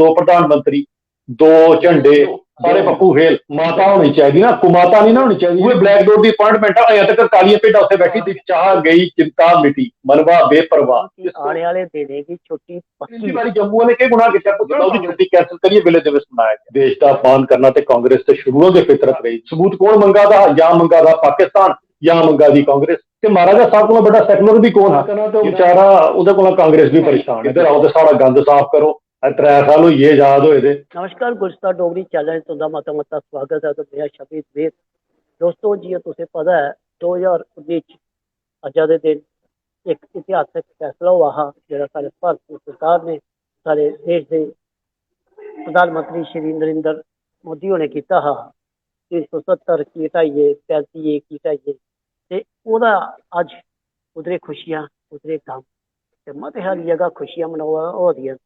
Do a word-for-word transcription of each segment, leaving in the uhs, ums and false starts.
दो प्रधानमंत्री, दो झंडे, सारे पप्पू फेल। माता होनी चाहिदी ना, कुमाता नहीं ना होनी चाहिदी। उहे ब्लैक डॉट दी अपॉइंटमेंट है, अजें तक कालियां भेडां उत्थे बैठी दी। चाह गई, चिंता मिटी, मनवा बेपरवाह। आने वाले दिनें की छुट्टी पिछली बारी जम्मू वाले केह् गुनाह कीता? पुच्छो ना, ओह्दी छुट्टी कैंसिल करियै विले दिवस मनाया गेआ। देश दा अपमान करना ते कांग्रेस ते शुरुओं गै फितरत रही। सबूत कौन मंगा दा हा? या मंगा दा पाकिस्तान, या मंगा दी कांग्रेस। ते महाराजा साहब कोला बड्डा सैकुलर भी कौन हा? ते बेचारा, ओह्दे कोला कांग्रेस भी परेशान ऐ। इद्धर आओ ते साढ़ा गंद साफ करो। एह् त्रै साल होई गे आजाद होए दे। नमस्कार, गुलस्तान डोगरी चैनल च तुं'दा मता मता स्वागत ऐ ते में आं शबीर मेर। दोस्तो, जि'यां तुसें पता ऐ, दो ज्हार उन्नी च अज्जै दे दिन इक इतिहासक फैसला होआ हा, जेह्ड़ा साढ़े भारत सरकार ने साढ़े देश दे प्रधानमंत्री श्री नरेंद्र मोदी होरें कीता हा। तिन्न सौ सत्तर की हटाइयै पैंती ए की हटाइयै, ते ओह्दा अज्ज उद्धरे खुशियां, उद्धरे गम, ते मते हारी जगह खुशियां मनावा होआ दियां न।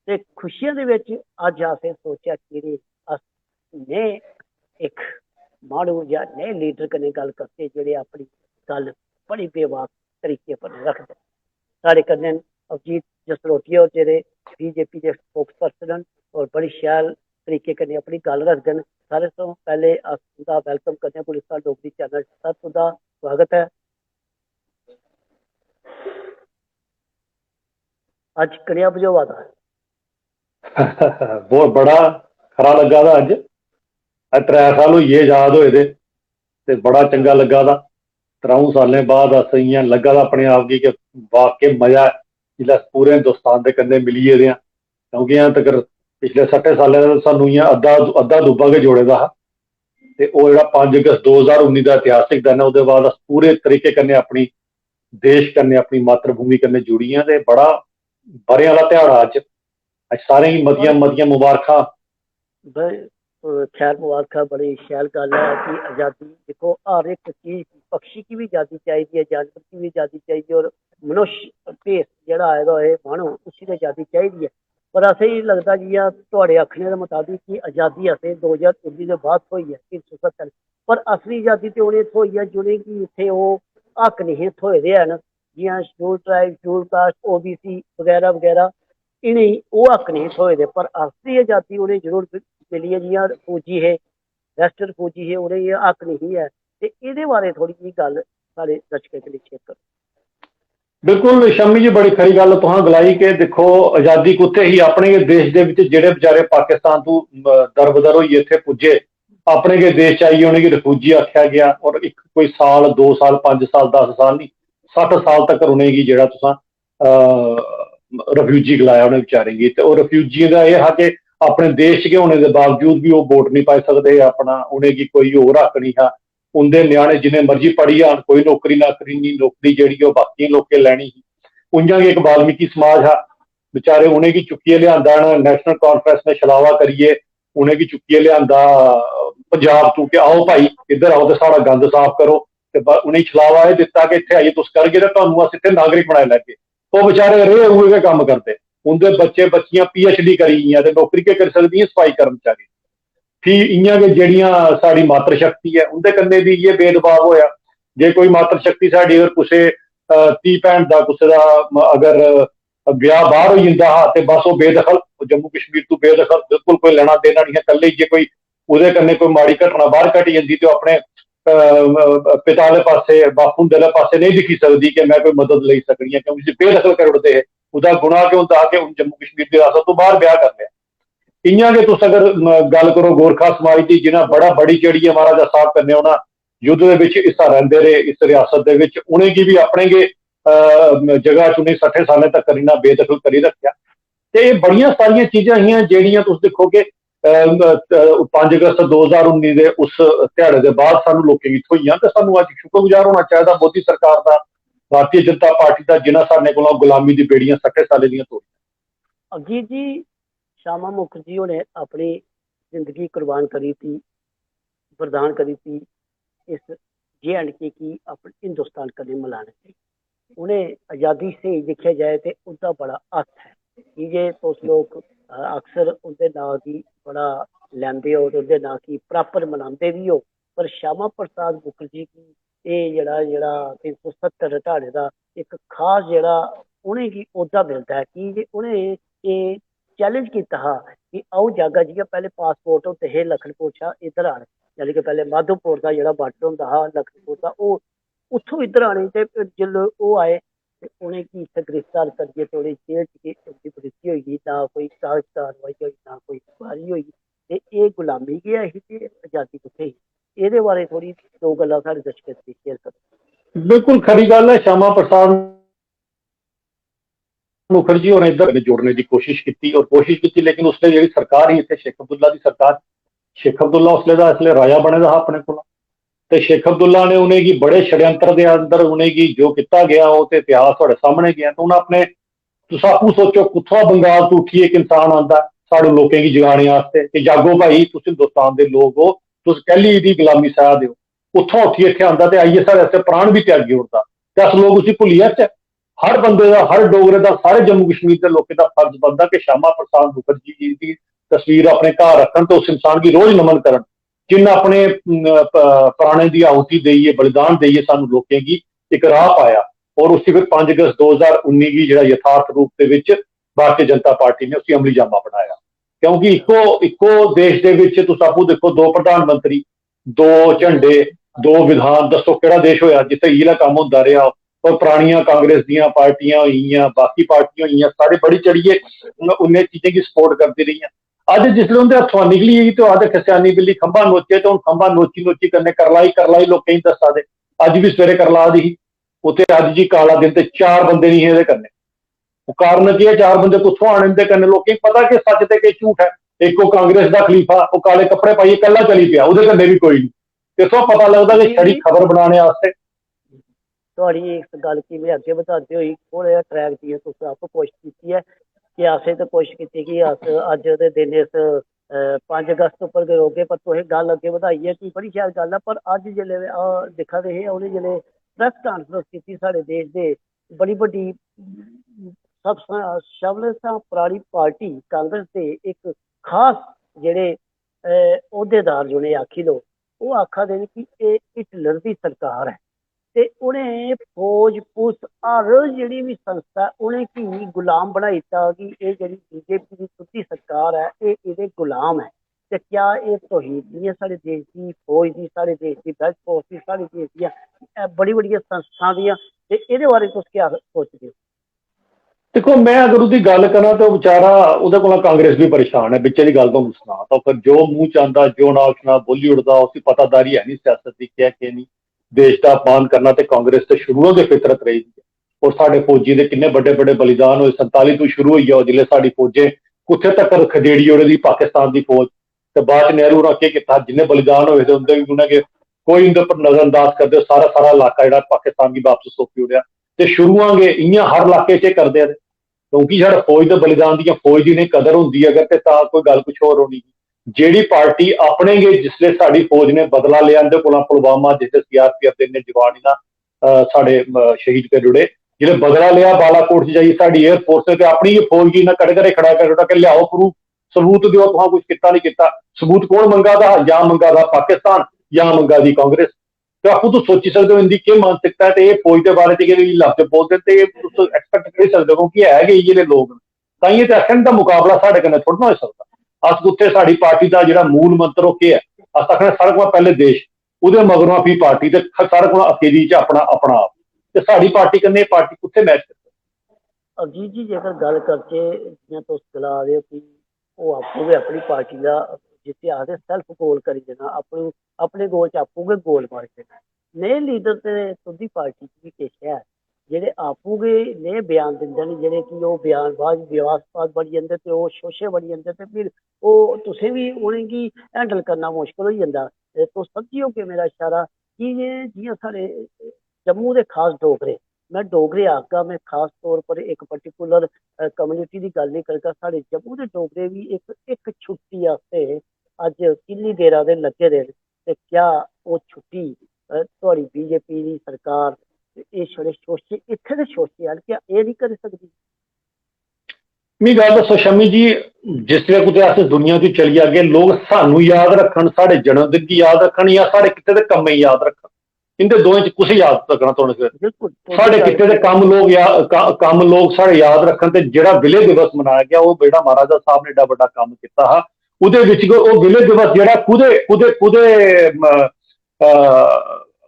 ते खुशियां दे बिच अज्ज असें सोचेआ कि अस नेह् इक माह्नू जां नेह् लीडर कन्नै गल्ल करचै, जेह्ड़े अपनी गल्ल बड़ी बेबाक तरीके पर रखदे न। साढ़े कन्नै न अभिजीत जसरोटिया होर, जेह्ड़े बीजेपी दे स्पोक्स पर्सन न और बड़ी शैल तरीके कन्नै अपनी गल्ल रखदे न। सारे तो पैह्ले अस तुं'दा वैलकम करने आं गुलिस्तान डोगरी चैनल च। सर, तुं'दा स्वागत ऐ। अज्ज कनेहा बझोआ दा ऐ? बहुत बड़ा खरा लग्गा दा अज्ज। अज्ज त्रै साल होई गे आजाद होए दे, ते बड़ा चंगा लग्गा दा। त्र'ऊं सालें बाद अस इ'यां लग्गा दा अपने आप गी कि वाकई मजा ऐ, जिसलै अस पूरे हिंदुस्तान दे कन्नै मिली गेदे आं। क्योंकि अजें तगर पिछले सट्ठे सालें दा सानूं इ'यां अद्धा, अद्धा दुब्बा गै जोड़े दा हा। ते ओह् जेह्ड़ा पंज अगस्त दो ज्हार उन्नी दा ऐतिहासिक दिन ऐ, ओह्दे बाद अस पूरे तरीके कन्नै अपनी देश कन्नै, अपनी मातृभूमि कन्नै जुड़ी आं। ते बड़ा ब'रें आह्ला ध्याड़ा अज्ज। अज्ज सारें गी मतियां, मतियां मुबारखां। बड़े, अ, खैर मुबारखां, बड़ी शैल गल्ल ऐ कि आजादी, दिक्खो, हर इक चीज, पक्षी गी बी आजादी चाहिदी ऐ, जानवर गी बी आजादी चाहिदी ऐ, और मनुष्य भेस जेह्ड़ा आए दा होए, माह्नू, उसी ते आजादी चाहिदी ऐ। पर असेंगी लगदा, जि'यां थुआढ़े आखने दे मताबक, कि आजादी असें दो ज्हार उन्नी दे बाद थ्होई ऐ, तिन्न सौ सत्तर, पर असली आजादी ते उ'नें थ्होई ऐ जि'नेंगी इत्थै ओह् हक नेईं हे थ्होए दे हैन, जि'यां schedule tribe, schedule caste, OBC बगैरा बगैरा, इ'नेंगी ओह् हक नेईं थ्होए दे, पर असली आजादी उ'नेंगी जरूर मिली ऐ। जि'यां रफूजी हे, वैस्ट रफूजी हे, उ'नेंगी एह् हक नेईं ऐ। ते एह्दे बारे थोह्ड़ी जेही गल्ल साढ़े दर्शकें कन्नै शेयर करो। बिल्कुल शम्मी जी, बड़ी खरी गल्ल तुहां गलाई कि दिक्खो, आजादी कुत्थै ही? अपने गै देश दे बिच जेह्ड़े बेचारे पाकिस्तान तू, अ, दरबदर होइयै इत्थै पुज्जे, अपने गै देश च आइयै उ'नेंगी रफूजी आखेआ गेआ, और इक कोई साल, दो साल, पंज साल, दस साल नहीं, सट्ठ साल तक उ'नेंगी जेह्ड़ा तुसां, अ, रफ्यूजी गलाया उ'नें बेचारें गी। ते ओह् रफ्यूजियें दा एह् हा कि अपने देश च गै होने दे बावजूद बी ओह् वोट नहीं पाई सकदे हे अपना, उ'नेंगी कोई होर हक नहीं हा। उं'दे ञ्याणे जिन्ने मर्जी पढ़ी जान, कोई नौकरी नाकरी नहीं, नौकरी जेह्ड़ी ओह् बाकियें लोकें लैनी ही। उ'आं गै इक वाल्मीकि समाज हा, बेचारे उ'नेंगी चुक्कियै लेआंदा ना, नेशनल कॉन्फ्रेंस ने छलावा करियै उ'नेंगी चुक्कियै लेआंदा पंजाब तू कि आओ भाई, इद्धर आओ ते साढ़ा गंद साफ करो। ते ब-, उ'नेंगी छलावा एह् दित्ता कि इत्थै आइयै तुस करगे ते तुहानू अस इत्थै नागरिक बनाई लैगे। ओह् बेचारे रेह् उ'ऐ गै कम्म करदे। उं'दे बच्चे बच्चियां पीएचडी करी गेइयां ते नौकरी केह् करी सकदियां सफाई कर्मचारी। फ्ही इ'यां गै जेह्ड़ियां साढ़ी मातृशक्ति ऐ, उं'दे कन्नै बी इ'यै भेदभाव होएआ। जे कोई मातृशक्ति साढ़ी अगर कुसै, अ, धी भैन दा, कुसै दा, म-, अगर ब्याह बाहर होई जंदा हा ते बस ओह् बेदखल, ओह् जम्मू कश्मीर तू बेदखल, बिल्कुल कोई लैना देना नहीं हा। कल्ले जे कोई ओह्दे कन्नै कोई माड़ी घटना बाहर घटी जंदी ते ओह् अपने, अ, अ, पिता आह्ले पासै, बापू हुंदे आह्ले पासै नेईं दिक्खी सकदी कि में कोई मदद लेई सकनी आं, क्योंकि उसी बेदखल करी ओड़दे हे। ओह्दा गुनाह केह् होंदा हा कि उन जम्मू कश्मीर दी रियासत तू बाहर ब्याह कर लेआ। इ'यां गै तुस अगर, म, गल्ल करो गोरखा समाज दी, जिन्ना बड़ा बड़ी चढ़ियै महाराजा साहब कन्नै उ'नें युद्ध दे बिच हिस्सा लैंदे रेह् इस रियासत दे बिच, उ'नेंगी बी अपने गै, अ, जगह च उ'नेंगी सट्ठे सालें तक इन्ना बेदखल करी रक्खेआ। ते एह् बड़ियां सारियां चीजां हियां जेह्ड़ियां तुस दिक्खो कि, अ, अ, पंज अगस्त दो ज्हार उन्नी दे उस ध्याड़े दे बाद सानू लोकें गी थ्होइयां, ते सानू अज्ज शुक्रगुजार होना चाहिदा मोदी सरकार दा, भारतीय जनता पार्टी दा, जिन्ना साढ़े कोला गुलामी दी बेड़ियां सट्ठे सालें दियां तोड़ियां। अजीत जी, श्यामा मुखर्जी होरें अपनी जिंदगी कुर्बान करी दित्ती, बलिदान करी दित्ती इस जे एंड के गी अपने हिंदुस्तान कन्नै मलाने लेई। उ'नें आजादी स्हेई दिक्खेआ जाए ते उं'दा बड़ा हत्थ ऐ, की जे तुस लोक, अ, अक्सर उं'दे नांऽ गी बड़ा लैंदे ओ ते उं'दे नांऽ गी प्रापर मनांदे बी ओ, पर श्यामा प्रसाद मुखर्जी गी एह् जेह्ड़ा, जेह्ड़ा तिन्न सौ सत्तर ध्याड़े दा इक खास जेह्ड़ा उ'नेंगी औह्दा मिलदा ऐ, की जे उ'नें एह् चैलेंज कीता हा कि अ'ऊं जागा, जि'यां पैह्ले पासपोर्ट होंदे हे लखनपुर शा इद्धर आने, यानी कि पैह्ले माधोपुर दा जेह्ड़ा बार्डर होंदा हा लखनपुर दा, ओह् उत्थूं इद्धर आने, ते जिसलै ओह् आए ते उ'नेंगी इत्थै गिरफ्तार करियै ते उ'नेंगी जेल च गै उं'दी बदली होई गेई, ना कोई कागज कार्रवाई होई, ना कोई इंक्वायरी होई। ते एह् गुलामी गै ऐ ही ते अजादी कुत्थै ही? एह्दे बारे थोह्ड़ी दो गल्लां साढ़े दर्शकें गी शेयर करो। बिल्कुल खरी गल्ल ऐ। श्यामा प्रसाद मुखर्जी होरें इद्धर कन्नै जोड़ने दी कोशिश कीती और कोशिश कीती, लेकिन उसलै जेह्ड़ी सरकार ही इत्थै शेख अब्दुल्ला दी सरकार, शेख अब्दुल्ला उसलै दा इसलै राजा बने दा हा अपने कोला, ते शेख अब्दुल्ला ने उ'नेंगी बड़े षड्यंत्र दे अंदर उ'नेंगी जो कीता गेआ, ओह् ते इतिहास थुआढ़े सामने गै ऐ। ते उ'नें अपने, तुस आपूं सोचो, कुत्थुआं बंगाल तू उट्ठियै इक इंसान आंदा साढ़े लोकें गी जगाने आस्तै कि जागो भाई, तुस हिंदुस्तान दे लोक ओ, तुस कैह्ली एह्दी गुलामी सहा दे ओ। उत्थुआं उट्ठियै इत्थै आंदा ते आइयै साढ़े आस्तै प्राण बी त्यागी ओड़दा। ते अस लोक उसी भुल्ली जाचै? हर बंदे दा, हर डोगरे दा, सारे जम्मू कश्मीर दे लोकें दा फर्ज बनदा कि श्यामा प्रसाद मुखर्जी जी दी तस्वीर अपने घर रक्खन ते उस इंसान गी रोज नमन करन, जिन्न अपने, अम, प-, प्राणें दी आहुति देइयै, बलिदान देइयै सानू लोकें गी इक राह पाया। और उसी फिर पंज अगस्त दो ज्हार उन्नी गी जेह्ड़ा यथार्थ रूप दे विच भारतीय जनता पार्टी ने उसी अमली जामा बनाया। क्योंकि इक्को, इक्को देश दे विच तुस आपूं दिक्खो, दो प्रधानमंत्री, दो झंडे, दो विधान, दस्सो केह्ड़ा देश होया जित्थै इ'यै कम्म होंदा रेहा? और परानियां कांग्रेस दियां पार्टियां होई गेइयां, बाकी पार्टियां होई गेइयां, सारे बड़ी चढ़ियै उन-, उ'नें चीजें गी सपोर्ट करदी रेहियां। अज्ज जिसलै उं'दे हत्थुआं निकली गेई ते ओह् आखदे, "खस्यानी बिल्ली खंभा नोचे", ते हून खंभा नोची नोची कन्नै करलाई करलाई लोकें गी दस्सा दे। अज्ज बी सवेरे करला दी ही, उत्थै अज्ज जी काला दिन ते चार बंदे निं हे एह्दे कन्नै। ओह् कारण केह् ऐ? चार बंदे कुत्थुआं आने इं'दे कन्नै? लोकें गी पता कि सच्च ते केह् झूठ ऐ। इक ओह् कांग्रेस दा खलीफा, ओह् काले कपड़े पाइयै कल्ला चली पेआ, ओह्दे कन्नै बी कोई निं। इत्थुआं पता लगदा कि छड़ी खबर बनाने आस्तै। थुआढ़ी इस गल्ल गी में अग्गें बधांदे होई थोह्ड़ा जेहा ट्रैक, जि'यां तुस आपूं कोशश कीती ऐ कि असें ते कोशश कीती कि अस अज्ज दे दिन इस, अ, पंज अगस्त उप्पर गै रौह्गे, पर तुसें गल्ल अग्गें बधाई ऐ कि बड़ी शैल गल्ल ऐ। पर अज्ज जिसलै, अ, दिक्खा दे हे, उ'नें जिसलै प्रेस कांफ्रेंस कीती साढ़े देश दे बड़ी बड्डी, सब शा, सभनें शा परानी पार्टी कांग्रेस दे इक खास जेह्ड़े, अ, ओह्देदार, जि'नें आखी लो, ओह् आखा दे न कि एह् हिटलर दी सरकार ऐ। ते उ'नें फौज, पुलस, हर जेह्ड़ी बी संस्था ऐ, उ'नेंगी गुलाम बनाई दित्ता कि एह् जेह्ड़ी बीजेपी दी तुं'दी सरकार ऐ, एह् एह्दे गुलाम ऐ। ते क्या एह् तौहीन निं ऐ साढ़े देश दी फौज दी, साढ़े देश दी बेल्ट फोर्स दी, साढ़े देश दियां, अ, बड़ी बड़ियां संस्थां दियां? ते एह्दे बारे तुस क्या सोचदे ओ? दिक्खो, में अगर ओह्दी गल्ल करां ते ओह् बेचारा, ओह्दे कोला कांग्रेस बी परेशान ऐ। बिच्चे दी गल्ल तुहानू सनां तां, पर जो मूंह च आंदा, जो नाक शनाक बोली ओड़दा, उसी पतादारी है नहीं सियासत दी, केह् ऐ केह् नहीं। देश दा अपमान करना ते कांग्रेस ते शुरुओं गै फितरत रेही दी ऐ। और साढ़े फौजियें दे किन्ने बड्डे बड्डे बलिदान होए, संताली तों शुरू होई जाओ, जिसलै साढ़ी फौजें कुत्थै तक्कर खदेड़ी ओड़े दी पाकिस्तान दी फौज। ते बाद च नेहरू होरां केह् कीता, जिन्ने बलिदान होए दे उं'दे बी उ'नें गै, कोई उं'दे पर नजरअंदाज करदे, सारा सारा इलाका जेह्ड़ा पाकिस्तान गी बापस सौंपी ओड़ेआ। ते शुरुआं गै इ'यां हर इलाके च एह् करदे न, क्योंकि साढ़े फौज दे बलिदान दियां, फौज दी इ'नें कदर होंदी अगर, ते तां कोई गल्ल कुछ होर होनी ही। जेह्ड़ी पार्टी अपने गै, जिसलै साढ़ी फौज ने बदला लेआ इं'दे कोला, पुलवामा जिसलै सीआरपीएफ दे इ'नें जवान इ'नें, अ, साढ़े, अ, शहीद करी ओड़े, जिसलै बदला लेआ बालाकोट च जाइयै साढ़ी एयर फोर्स ने, ते अपनी गै फौज गी इ'नें कटघरे खड़ा करी ओड़ा कि "लियाओ प्रूफ, सबूत देओ, तुसें कुछ कीता नहीं कीता।" सबूत कौन मंगा दा हा? जां मंगा दा पाकिस्तान, जां मंगा दी कांग्रेस। ते आपूं तुस सोची सकदे हो इं'दी केह् मानसिकता ऐ। ते एह् फौज दे बारे च जेह्ड़े लफ्ज बोलदे न, ते एह् तुस एक्सपेक्ट करी सकदे हो, क्योंकि है गै इ'यै जेह् लोक न। ताइयें ते आखन दा मुकाबला साढ़े कन्नै थोह्ड़ा ना होई सकदा। अस कुत्थै, साढ़ी पार्टी दा जेह्ड़ा मूल मंत्र ओह् केह् ऐ? अस आखने सारें कोला पैह्ले देश, ओह्दे मगरों फ्ही पार्टी, ते सारें कोला अखीरी च अपना, अपना आप। ते साढ़ी पार्टी कन्नै एह् पार्टी कुत्थै मैच करदी? अजीत जी, जेकर गल्ल करचै, जि'यां तुस गला दे ओ कि ओह् आपूं गै अपनी पार्टी दा, जिसी आखदे, सेल्फ गोल करी देना, अपने, अपने गोल च आपूं गै गोल मारी देना। नेह् लीडर ते तुं'दी पार्टी च बी किश ऐ, जेह्ड़े आपूं गै नेह् बयान दिंदे न, जेह्ड़े कि ओह् बयानबाज, विवादबाज बनी जंदे ते ओह् शोशे बनी जंदे, ते फिर ओह् तुसें बी उ'नेंगी हैंडल करना मुश्कल होई जंदा। ते तुस समझी होगे मेरा इशारा, की जे जि'यां साढ़े जम्मू दे खास डोगरे, में डोगरे आखगा, में खास तौर पर इक पर्टिकुलर, अ, कम्युनिटी दी गल्ल नहीं करगा, साढ़े जम्मू दे डोगरे भी इक, इक छुट्टी आस्तै अज्ज किन्नी देरा दे लग्गे दे न। ते क्या ओह् छुट्टी, अ, थुआढ़ी बीजेपी दी सरकार, एह् छड़े शोशे, इत्थै दे शोशे आह्ले, क्या एह् नहीं करी सकदी? मिगी गल्ल दस्सो शमी जी, जिसलै कुतै अस दुनिया च चली जागे, लोक सानू याद रक्खन, साढ़े जन्मदिन गी याद रक्खन, जां साढ़े कीते दे कम्में गी याद रक्खन? इंदे दोएं च कुसी याद रखना तुसें? बिल्कुल, तुस साढ़े गल्ल कीते दे कम्म लोग या-, क-, कम्म लोग साढ़े याद रखन। ते जेह्ड़ा विले दिवस मनाया गेआ, ओह् जेह्ड़ा महाराजा साहब ने एड्डा बड्डा कम्म कीता हा, ओह्दे बिच गै ओह् विले दिवस जेह्ड़ा कुदे, कुदे, कुदे, म, अ,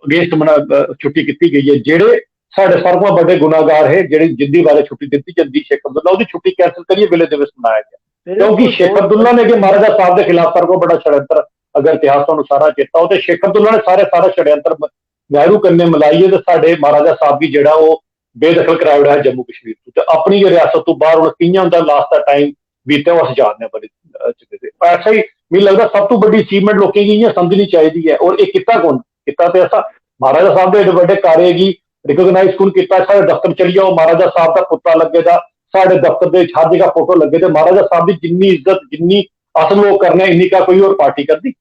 against मना-, अ, छुट्टी कीती गई ऐ, जेह्ड़े साढ़े सारें कोला बड्डे गुनाहगार हे, जेह्ड़े जिंदी बारे छुट्टी दित्ती जंदी शेख अब्दुल्ला, ओह्दी छुट्टी cancel करियै विले दिवस मनाया गेआ। क्योंकि बिल्कुल, शेख अब्दुल्ला ने गै महाराजा साहब के खिलाफ सारे कोला बड्डा षड्यंत्र, अगर इतिहास तुहानू सारा चेता हो, ते शेख अब्दुल्ला ने सारे, सारा षड्यंत्र नेहरू कन्नै मिलाइयै ते साढ़े महाराजा साहब गी जेह्ड़ा ओह् बेदखल कराई ओड़ेआ हा जम्मू कश्मीर तों, ते अपनी गै रियासत तों बाहर उ'नें कि'यां उं'दा last दा time बीतेआ, ओह् अस जानने आं बड़ी, अ, चंगे तरीके। ऐसा ही मिगी लगदा सब तों बड्डी achievement लोकें गी इ'यां समझनी चाहिदी ऐ। और एह् कीता कु'न? कीता ते असां, महाराजा साहब दे एड्डे बड्डे कार्य गी recognize कु'न कीता? साढ़े दफ्तर चली जाओ, महाराजा साहब दा पुतला लग्गे दा, साढ़े दफ्तर दे हर जगह फोटो लग्गे दे। महाराजा साहब दी जिन्नी इज्जत, जिन्नी अस लोग करने, इन्नी क्या कोई होर पार्टी करदी?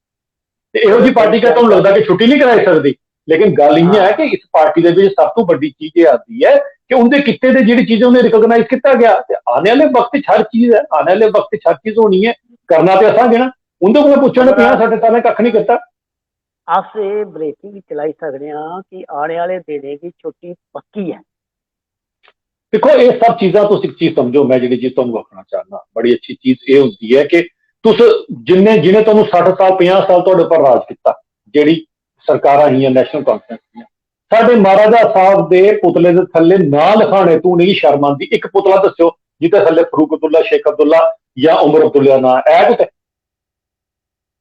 ते एहो जी पार्टी क्या तुहानू लगदा कि छुट्टी नहीं कराई सकदी? लेकिन गल्ल इ'यां ऐ कि इस पार्टी दे बिच सब तों बड्डी चीज एह् आंदी ऐ कि उं'दे कीते दे जेह्ड़ी चीज उ'नें recognize कीता गेआ, ते आने आह्ले वक्त च हर चीज ऐ, आने आह्ले वक्त च हर चीज होनी ऐ, करना ते असां गै ना। उं'दे कोला पुच्छो ना, पंजाह् सट्ठ सालें कक्ख नहीं कीता। अस एह् ब्रेकिंग चलाई सकने आं कि आने आह्ले दिनें दी छुट्टी पक्की ऐ। दिक्खो, एह् सब चीजां, तुस इक चीज समझो, मैं जेह्ड़ी चीज तुहानू आखना चाहना, बड़ी अच्छी चीज एह् होंदी ऐ कि तुस जिन्ने, जिन्ने तुहानू सट्ठ साल, पंजाह् साल तुहाडे उप्पर राज कीता, जेह्ड़ी सरकारां हियां, नेशनल कॉन्फ्रेंस हियां, साढ़े महाराजा साहब दे पुतले दे थल्ले नांऽ लखाने तों उ'नेंगी शर्म आंदी? इक पुतला दस्सो जित्थै थल्ले फरूक अब्दुल्ला, शेख अब्दुल्ला या उमर अब्दुल्ला दा नांऽ ऐ कुतै?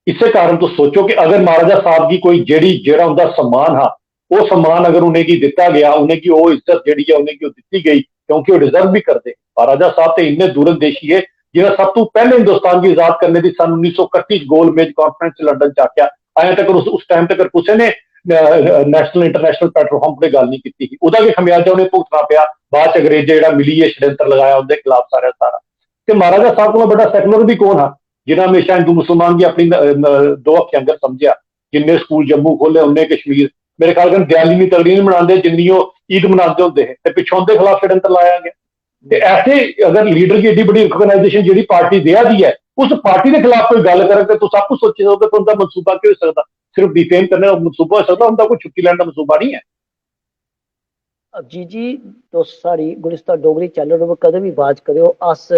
इस्सै कारण तुस सोचो कि अगर महाराजा साहब गी कोई जेह्ड़ी, जेह्ड़ा उं'दा सम्मान हा, ओह् सम्मान अगर उ'नेंगी दित्ता गेआ, उ'नेंगी ओह् इज्जत जेह्ड़ी ऐ उ'नेंगी ओह् दित्ती गेई, क्योंकि ओह् deserve भी करदे। महाराजा साहब ते इन्ने दूरंदेशी हे जि'नें सब तों पैह्ले हिंदुस्तान गी आजाद करने दी सन उन्नी सौ इकत्ती च गोल मेज कॉन्फ्रेंस च लंदन च आखेआ। अजें तक उस, उस टाइम तक कुसै ने, अ, नेशनल, इंटरनेशनल प्लेटफॉर्म पर गल्ल नहीं कीती ही। ओह्दा गै खमियाजा उ'नें भुगतना पेआ। बाद च अंग्रेजें जेह्ड़ा मिलियै षड्यंत्र लगाया उं'दे खिलाफ सारा सारा। ते महाराजा साहब कोला बड्डा सेकुलर भी कौन हा, जि'नें हमेशा हिंदू मुसलमान गी अपनी न-, न-, दो अक्खीं आंगर समझेआ? जिन्ने स्कूल जम्मू खोले, उन्ने कश्मीर। मेरे ख्याल कन्नै दिवाली इन्नी तगड़ी नहीं मनांदे जिन्नी ओह् ईद मनांदे होंदे हे, ते पिच्छों उं'दे खिलाफ षड्यंत्र लाया गेआ। ते ऐसे अगर लीडर गी एड्डी बड्डी रिकॉग्नाइजेशन जेह्ड़ी पार्टी देआ दी ऐ, उस पार्टी दे खिलाफ कोई गल्ल करग, ते तुस आपूं सोची सकदे कि उं'दा मनसूबा केह् होई सकदा। सिर्फ डिफेम करने दा मनसूबा होई सकदा, उं'दा कोई छुट्टी लैने दा मनसूबा नहीं ऐ। जी जी, तुस साढ़ी गुलिस्तान डोगरी चैनल उप्पर कदें बी बात करेओ, अस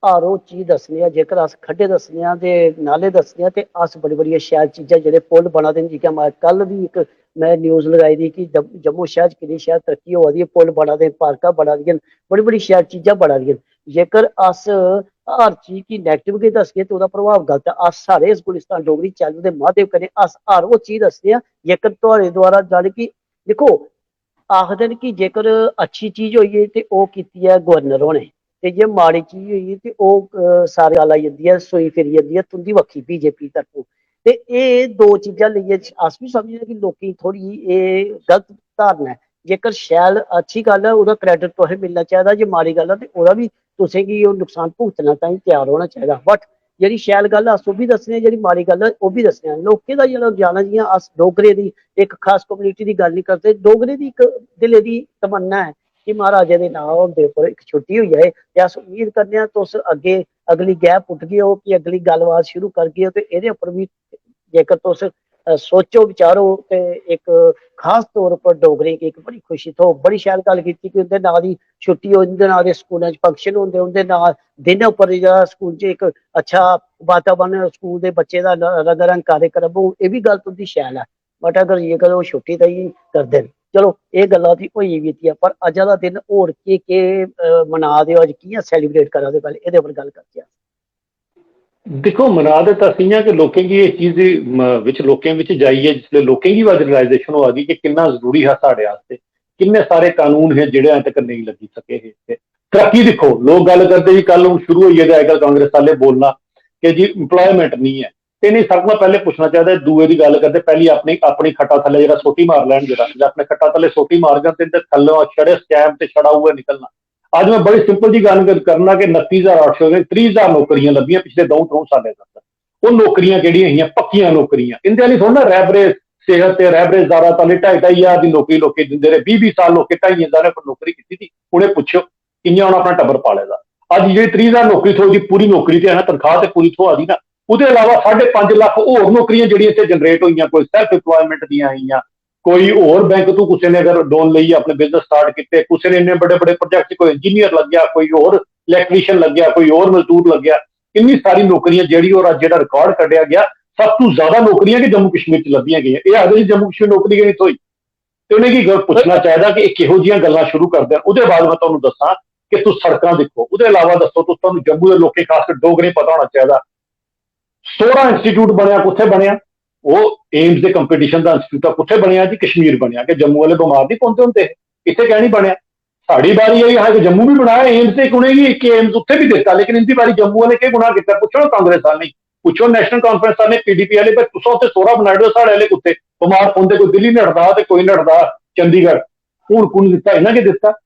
हर ओह् चीज दस्सने आं। जेकर अस खड्डे दस्सने आं ते नाले दस्सने आं, ते अस बड़ी बड़ियां शैल चीजां, जेह्ड़े पुल बना दे न, जि'यां मा-, कल बी इक में न्यूज लगाई दी कि जम-, जम्मू शैह्र च किन्नी शैल तरक्की होआ दी ऐ, पुल बना दे, पार्कां बना दियां न, बड़ी बड़ी शैल चीजां बना दियां न। जेकर अस हर चीज गी नेगेटिव गै दस्सगे ते ओह्दा प्रभाव गलत ऐ। अस सारे इस गुलिस्तान डोगरी चैनल दे माध्यम कन्नै अस हर ओह् चीज दस्सने आं, जेकर थुआढ़े द्वारा, जानी कि दिक्खो, आखदे न कि जेकर अच्छी चीज होई गेई ते ओह् कीती ऐ गवर्नर होने, ते जे माड़ी चीज होई गेई ते ओह्, अ, सारे गल्ल आई जंदी ऐ, सूई फिरी जंदी ऐ तुं'दी बक्खी, बीजेपी दी तरफों। ते एह् दो चीजां लेइयै अस बी समझने कि लोकें गी थोह्ड़ी एह् गलत धारणा ऐ। जेकर शैल अच्छी गल्ल ऐ, ओह्दा क्रेडिट तुसें मिलना चाहिदा, जे माड़ी गल्ल ऐ ते ओह्दा बी तुसें गी ओह् नुकसान भुगतना ताईं त्यार होना चाहिदा। बट जेह्ड़ी शैल गल्ल ऐ, अस ओह् बी दस्सने आं, जेह्ड़ी माड़ी गल्ल ऐ, ओह् बी दस्सने आं। लोकें दा जेह्ड़ा जाना, जि'यां अस डोगरे दी इक खास कम्युनिटी दी गल्ल नहीं करदे, डोगरे दी इक दिलै दी तमन्ना ऐ कि महाराजा दे नांऽ होंदे उप्पर इक छुट्टी होई जाए। ते अस उम्मीद करने आं तुस अग्गें अगली गैं पुट्टगे ओ कि अगली गल्लबात शुरू करगे ओ, ते एह्दे उप्पर बी जेकर तुस, अ, सोचो विचारो ते इक खास तौर उप्पर डोगरें गी इक बड़ी खुशी थ्होग। बड़ी शैल गल्ल कीती कि उं'दे नांऽ दी छुट्टी होई, उं'दे नांऽ दे स्कूलें च फंक्शन होंदे, उं'दे नांऽ दिन उप्पर जेह्ड़ा स्कूल च इक अच्छा वातावरण, स्कूल दे बच्चें दा न-, रंगारंग कार्यक्रम होग, एह् बी गल्ल तुं'दी शैल ऐ। बट अगर जेकर ओह् छुट्टी ताईं करदे न, चलो, एह् गल्ल ते होई गेई ऐ, पर अज्जा दा दिन होर केह् केह्, अ, मना दे ओ, अज्ज कि'यां सेलिब्रेट करा दे ओ, पैह्लें एह्दे उप्पर गल्ल करचै अस। दिक्खो, मना ते अस इ'यां कि लोकें गी इस चीज दी, म-, बिच, लोकें बिच जाइयै जिसलै लोकें गी बी रियलाइजेशन होआ दी कि किन्ना जरूरी हा साढ़े आस्तै, किन्ने सारे कानून हे जेह्ड़े अजें तक नेईं लग्गी सके हे। ते तरक्की दिक्खो, लोक गल्ल करदे जी, कल हून शुरू होई गेदा अजकल कांग्रेस आह्ले बोलना कि जी एम्प्लॉयमेंट नहीं ऐ। ते इ'नें सारें कोला पैह्लें पुच्छना चाहिदा, दूए दी गल्ल करदे, पैह्ली अपनी, अपनी खट्टा थल्ले जेह्ड़ा सोटी मार लैन, जेह्ड़ा, जेह्ड़ा अपने खट्टा थल्ले सोटी मारगन ते इं'दे थल्ले छड़े स्कैम ते छड़ा उ'ऐ निकलना। अज्ज में बड़ी सिंपल जी गल्ल कर-, करना कि उनत्ती ज्हार अट्ठ सौ दे त्रीह् ज्हार नौकरियां लब्भियां पिछले द'ऊं त्र'ऊं सालें दे अंदर। ओह् नौकरियां केह्ड़ियां हियां? पक्कियां नौकरियां। इं'दे आह्ली थोह्ड़ा ना रैबरे सेहत ते रैबरे जारा ताले ढाई ढाई ज्हार दी नौकरी लोकें दिंदे रेह्, बीह् बीह् साल लोकें ढाइयें ज्हारें पर नौकरी कीती दी। उ'नें पुच्छेओ कि'यां उ'नें अपना टब्बर पाले दा। अज्ज जेह्ड़ी त्रीह् ज्हार नौकरी थ्होई दी, पूरी नौकरी ते है ना, तनखाह् ते पूरी थ्होआ दी ना, ओह्दे अलावा साढ़े पंज लक्ख होर नौकरियां जेह्ड़ियां इत्थै जनरेट होइयां, कोई सैल्फ एम्प्लॉयमेंट दियां आइयां, कोई होर बैंक तू कुसै ने अगर लोन लेइयै अपने बिजनेस स्टार्ट कीते, कुसै ने इन्ने बड़े बड़े प्रोजेक्ट, कोई इंजीनियर लग्गेआ, कोई होर इलैक्ट्रीशियन लग्गेआ, कोई होर मजदूर लग्गेआ, इन्नी सारी नौकरियां जेह्ड़ी और जेह्ड़ा रिकॉर्ड कड्ढेआ गेआ, सब तू ज्यादा नौकरियां गै जम्मू कश्मीर च लब्भियां गेइयां। एह् आखदे जी जम्मू कश्मीर नौकरी गै नहीं थ्होई। ते उ'नेंगी ग-, पुच्छना चाहिदा कि एह् किहो जियां गल्लां शुरू करदे न। ओह्दे बाद में तुहानू दस्सां कि तुस सड़कां दिक्खो, ओह्दे अलावा दस्सो तुस, तुहानू जम्मू दे लोकें, खास कर डोगरें पता होना चाहिदा, सोहरा इंस्टीट्यूट बनेआ, कुत्थै बनेआ? ओह् एम्स दे कंपटीशन दा इंस्टीट्यूट आ, कुत्थै बनेआ जी? कश्मीर बनेआ। कि जम्मू आह्ले बमार नहीं पौंदे होंदे हे? इत्थै कैं नहीं बनेआ? साढ़ी बारी आई, असें जम्मू भी बनाया एम्स, ते उ'नेंगी इक एम्स उत्थै भी दित्ता, लेकिन इंदी बारी जम्मू आह्ले केह् गुनाह कीता? पुच्छो ना कांग्रेस आह्लें, पुच्छो नैशनल कांफ्रेंस आह्लें, पीडीपी आह्ले, भाई तुस उत्थै सोहरा बनाई ओड़ो, साढ़े आह्ले कुत्थै बमार पौंदे? कोई दिल्ली नठदा ते कोई नठदा चंडीगढ़। हून कु'न दित्ता? इ'नें गै दित्ता।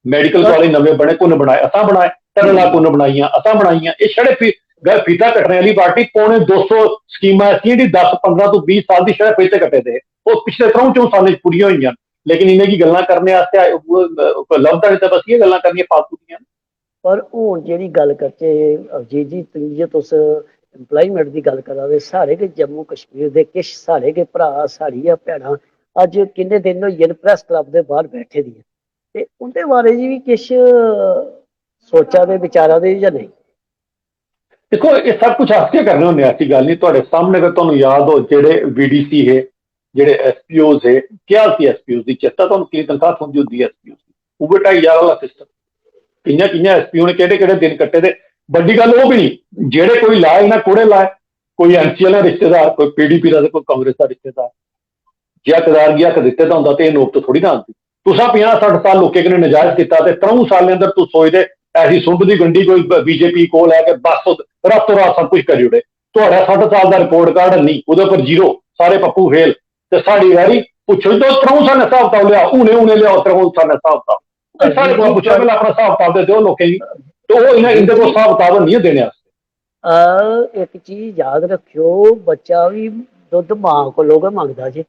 मैडिकल कालेज नमें बने, कु'न बनाए? असां बनाए। टनलां कु'न बनाइयां? असां बनाइयां। एह् छड़े फी-, ग-, फीता कट्टने आह्ली पार्टी, पौने दो सौ स्कीमां ऐसियां जेह्ड़ी दस, पंदरां तो बीह् साल दी छड़े फीते कट्टे दे। ओह् पिछले त्र'ऊं च'ऊं सालें च पूरियां होइयां न। लेकिन इ'नेंगी गल्लां करने आस्तै, ओह्, कोई लभदा निं, ते बस इ'यै गल्लां करनियां फालतू दियां न। पर हून जेह्ड़ी गल्ल करचै अभिजीत जी, तुस जे तुस एम्प्लॉयमेंट दी गल्ल करा दे, साढ़े गै जम्मू कश्मीर दे किश साढ़े गै भ्राऽ, साढ़ियां भैनां अज्ज किन्ने दिन होई गे न प्रेस क्लब दे बाह्र बैठे दियां, ते उं'दे बारे च बी किश सोचा दे, विचारा दे जां नेईं? दिक्खो, एह् सब कुछ अस गै करने होन्ने आं, ऐसी गल्ल निं। थुआढ़े सामने गै, तुहानू याद हो, जेह्ड़े वीडीसी हे, जेह्ड़े एसपीओ हे, क्या सी एसपीओ दी? चेता तुहानू किन्नी तनखाह थ्होंदी होंदी एसपीओ दी? उ'ऐ ढाई ज्हार आह्ला सिस्टम। कि'यां कि'यां एसपीओ ने केह्ड़े केह्ड़े दिन कट्टे दे? बड्डी गल्ल ओह् बी निं, जेह्ड़े कोई लाए ना, कोह्ड़े लाए? कोई एमसी आह्ला रिश्तेदार, कोई पीडीपी दा ते कोई कांग्रेस दा रिश्तेदार। जे हकदार गी हक दित्ते दा होंदा ते एह् नौबत थोड़ी ना आंदी। तुसां पंजाह् सट्ठ साल लोकें कन्नै नजायज कीता ते त्र'ऊं सालें अंदर तुस सोचदे ऐसी सुंड दी गंढी कोई बीजेपी कोल ऐ कि बस रातों रात सब कुछ करी ओड़े। थुआढ़ा सट्ठ साल दा रिपोर्ट कार्ड हैनी, ओह्दे पर जीरो, सारे पप्पू फेल। ते साढ़ी बारी पुच्छो जी, तुस त्र'ऊं सालें दा स्हाब कताब लेआओ, हुने हुने लेआओ त्र'ऊं सालें दा स्हाब कताब। ते साढ़े कोला पुच्छो, पैह्लें अपना स्हाब कताब ते देओ लोकें गी। ते ओह् इ'नें, इं'दे कोल स्हाब कताब हैनी ऐ देने आस्तै। अ, इक चीज याद रक्खेओ, बच्चा बी दुद्ध मां कोलों गै मंगदा जी।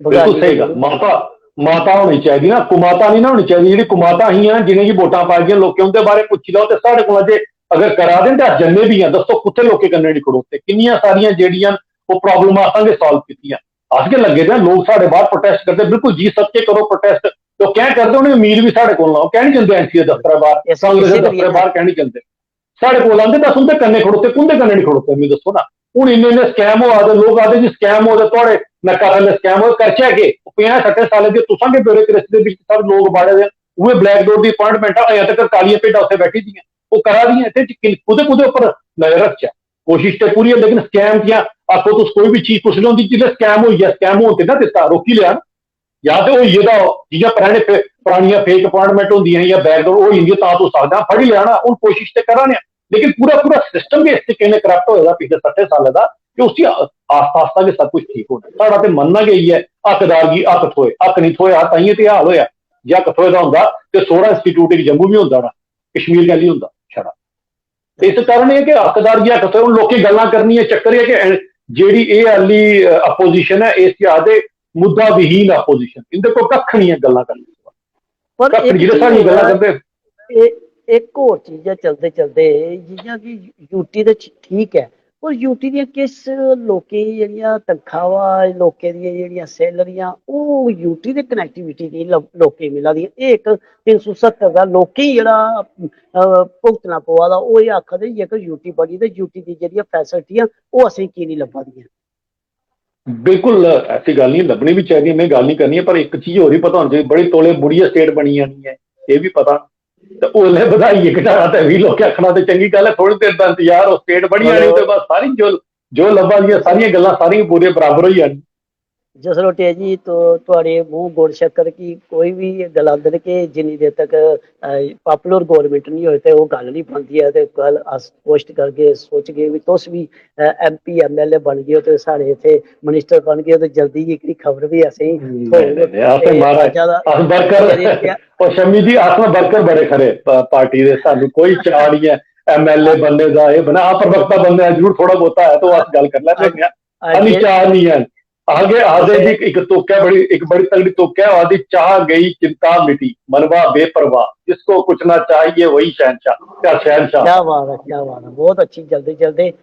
बिल्कुल स्हेई गल्ल। माता, माता होनी चाहिदी ना, कुमाता नहीं ना होनी चाहिदी। जेह्ड़ी कुमाता हियां, जि'नेंगी वोटां पाई दियां लोकें, उं'दे बारे पुच्छी लैओ। ते साढ़े कोला जे अगर करा दे न ते अस जन्ने बी आं। दस्सो कुत्थै लोकें कन्नै नहीं खड़ोते? किन्नियां सारियां जेह्ड़ियां न, ओह् प्रॉब्लमां असां गै सॉल्व कीतियां। अस गै लग्गे दे आं, लोक साढ़े बाह्र प्रोटेस्ट करदे। बिल्कुल जी सदके करो प्रोटेस्ट। ते ओह् कैं करदे? उ'नें उम्मीद बी साढ़े कोल ना, ओह् कैं नहीं जंदे एमसीए दफ्तरै बाह्र, कांग्रेस दे दफ्तरै बाह्र कैं नहीं जंदे? साढ़े कोल आंदे, ते अस उं'दे कन्नै खड़ोते, कुं'दे कन्नै नहीं खड़ोते, मिगी दस्सो ना। हून इन्ने इन्ने स्कैम होआ दे, लोक आखदे जी स्कैम होआ दे, थुआढ़े नक्का थल्ले स्कैम होआ दे, करचै केह्? पंजाह् सट्ठे सालें च तुसां गै ब्यूरोक्रेसी दे बिच सब लोक बाड़े दे, उ'ऐ ब्लैक डोर दी अपॉइंटमेंटां अजें तक कालियां भेड्डां उत्थै बैठी दियां, ओह् करा दियां। इत्थै च किन-, कु'दे कु'दे उप्पर नजर रखचै? कोशिश ते पूरी ऐ, लेकिन स्कैम दियां आखो तुस, कोई बी चीज कुसै ने होंदी, जिसलै स्कैम होई गेआ, स्कैम होन ते ना दित्ता, रोकी लेआ ना। जां ते होई गेदा हो, जि'यां पराने फे-, परानियां फेक अपॉइंटमेंट होंदियां जां बैकडोर होई जंदी, तां तुस आखदे, "हां, फड़ी लेआ ना।" हून कोशिश ते करा ने आं, लेकिन पूरा, पूरा सिस्टम गै इस तरीके कन्नै करप्ट होए दा पिछले सट्ठे सालें दा कि उसी आ-, आस्ता, आस्ता गै सब कुछ ठीक होना। साढ़ा ते मन्नना गै इ'यै ऐ, हकदार गी हक थ्होए, हक निं थ्होएआ, ताइयें ते एह् हाल होएआ। जे हक थ्होए दा होंदा ते सोहरा इंस्टीट्यूट इक जम्मू बी होंदा ना, कश्मीर कैल्ली होंदा छड़ा? ते इस कारण एह् कि हकदार गी हक थ्होए। हून लोकें गल्लां करनियां, चक्कर एह् कि जेह्ड़ी एह् आह्ली, अ, अपोजिशन ऐ, इसी आखदे मुद्दा विहीन अपोजिशन। इं'दे कोल कक्ख निं ऐ गल्लां करने दा। पर कक्ख इक निं, जेह्ड़े चीज साढ़ियां होर गल्लां ऐ, करदे। ए-, इक होर चीज ऐ, चलदे चलदे, जि'यां कि यूटी ते ठी-, ठीक ऐ, पर यूटी दियां किश लोकें गी जेह्ड़ियां तनखावां, लोकें दियां जेह्ड़ियां सैलरियां, ओह् यूटी दे कनैक्टिविटी नेईं लो-, लोकें गी मिला दियां। एह् इक तिन्न सौ सत्तर दा लोकें गी जेह्ड़ा, अ, भुगतना पवा दा, ओह् एह् आखा दे जेकर यूटी बनी ते यूटी दी जेह्ड़ियां फैसिलिटियां, ओह् असेंगी की निं लब्भा दियां? बिल्कुल ऐसी गल्ल निं, लब्भनी बी चाहिदी, में गल्ल निं करनी ऐ, पर इक चीज होर बी पता होनी चाहिदी, बड़ी तौले मुड़ियै स्टेट बनी जानी ऐ, एह् बी पता। ते उसलै बधाइयै घटाना ते फ्ही लोकें आखना ते चंगी गल्ल ऐ, थोह्ड़े देर दा इंतजार, ओह् स्टेट बनी जानी, ते बस सारी जो, जो लब्भा दियां सारियां गल्लां सारियां पूरे बराबर होई जानी। जसरोटिया जी, तो थुआढ़े मूंह गुड़ शक्कर की कोई बी गलांदे न कि जिन्नी देर तक, अ, पॉपुलर गौरमेंट निं होए ते ओह् गल्ल निं बनदी ऐ। ते कल अस कोशट करगे, सोचगे बी तुस बी, अ, एमपी, एमएलए बन गए ओ ते साढ़े इत्थै मिनिस्टर बन गए ओ ते जल्दी गै एह्कड़ी खबर बी असेंगी नेईं, थ्होग। नेईं, नेईं, अस ते महाराज, राजा दा अस वर्कर, जेह्ड़े प्या- ओह् शम्मी जी, अस ना वर्कर बड़े खरे प-, पार्टी दे, सानू कोई चाऽ निं ऐ एमएलए बनने दा, एह् बना, अस प्रवक्ता बनने दा जरूर थोह्ड़ा बहुता ऐ, ते ओह् अस गल्ल करी लैन्ने होन्ने आं। अ, अ, सानू जे- चाऽ निं ऐ। आगे आखदे जी इक तुक ऐ, बड़ी, इक बड़ी तगड़ी तुक ऐ, आखदी, "चाह गई चिंता मिटी, मनवा बेपरवाह, जिसको कुछ ना चाहिए वही शहंशाह।" क्या शहंशाह? क्या बात है, क्या बात है, बहुत अच्छी। जल्दी जल्दी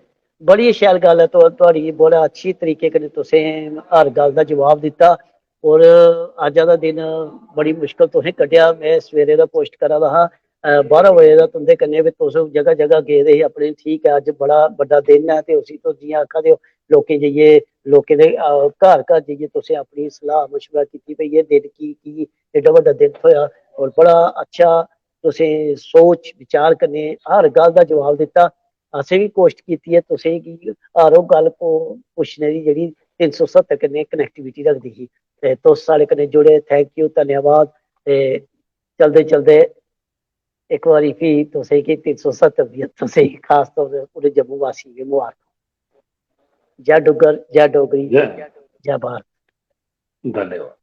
बड़ी शैल गल्ल ऐ, तुआढ़ी बड़ा अच्छी तरीके कन्नै तुसें हर गल्ल दा जवाब दित्ता। और अज्ज दा दिन बड़ी मुश्कल तुसें कड्ढेआ। में सवेरे दा कोशट करा दा हा, बारां बजे दा तुंदे कन्नै, भी तुस जगह जगह गेदे हे अपने। ठीक ऐ, अज्ज बड़ा बड्डा दिन ऐ, ते उसी तुस जियां आखा दे ओ, लोकें जाइयै, लोकें दे घर घर जाइयै तुसें अपनी सलाह मशवरा कीती, भई एह् दिन की की एड्डा बड्डा दिन थ्होआ। और बड़ा अच्छा तुसें सोच विचार कन्नै हर गल्ल दा जवाब दित्ता। असें बी कोशट कीती ऐ तुसें गी हर ओह् गल्ल पुच्छने दी जेह्ड़ी तिन्न सौ सत्तर कन्नै कनैक्टिविटी रखदी ही, ते तुस साढ़े कन्नै जुड़े। थैंक यू, धन्यवाद। ते चलदे चलदे इक बारी फ्ही तुसें गी तिन्न सौ सत्तर दी तुसें गी खास तौर पर पूरे जम्मू वासियें गी मुबारक। जय डुग्गर, जय डोगरी, जय भारत। धन्यवाद।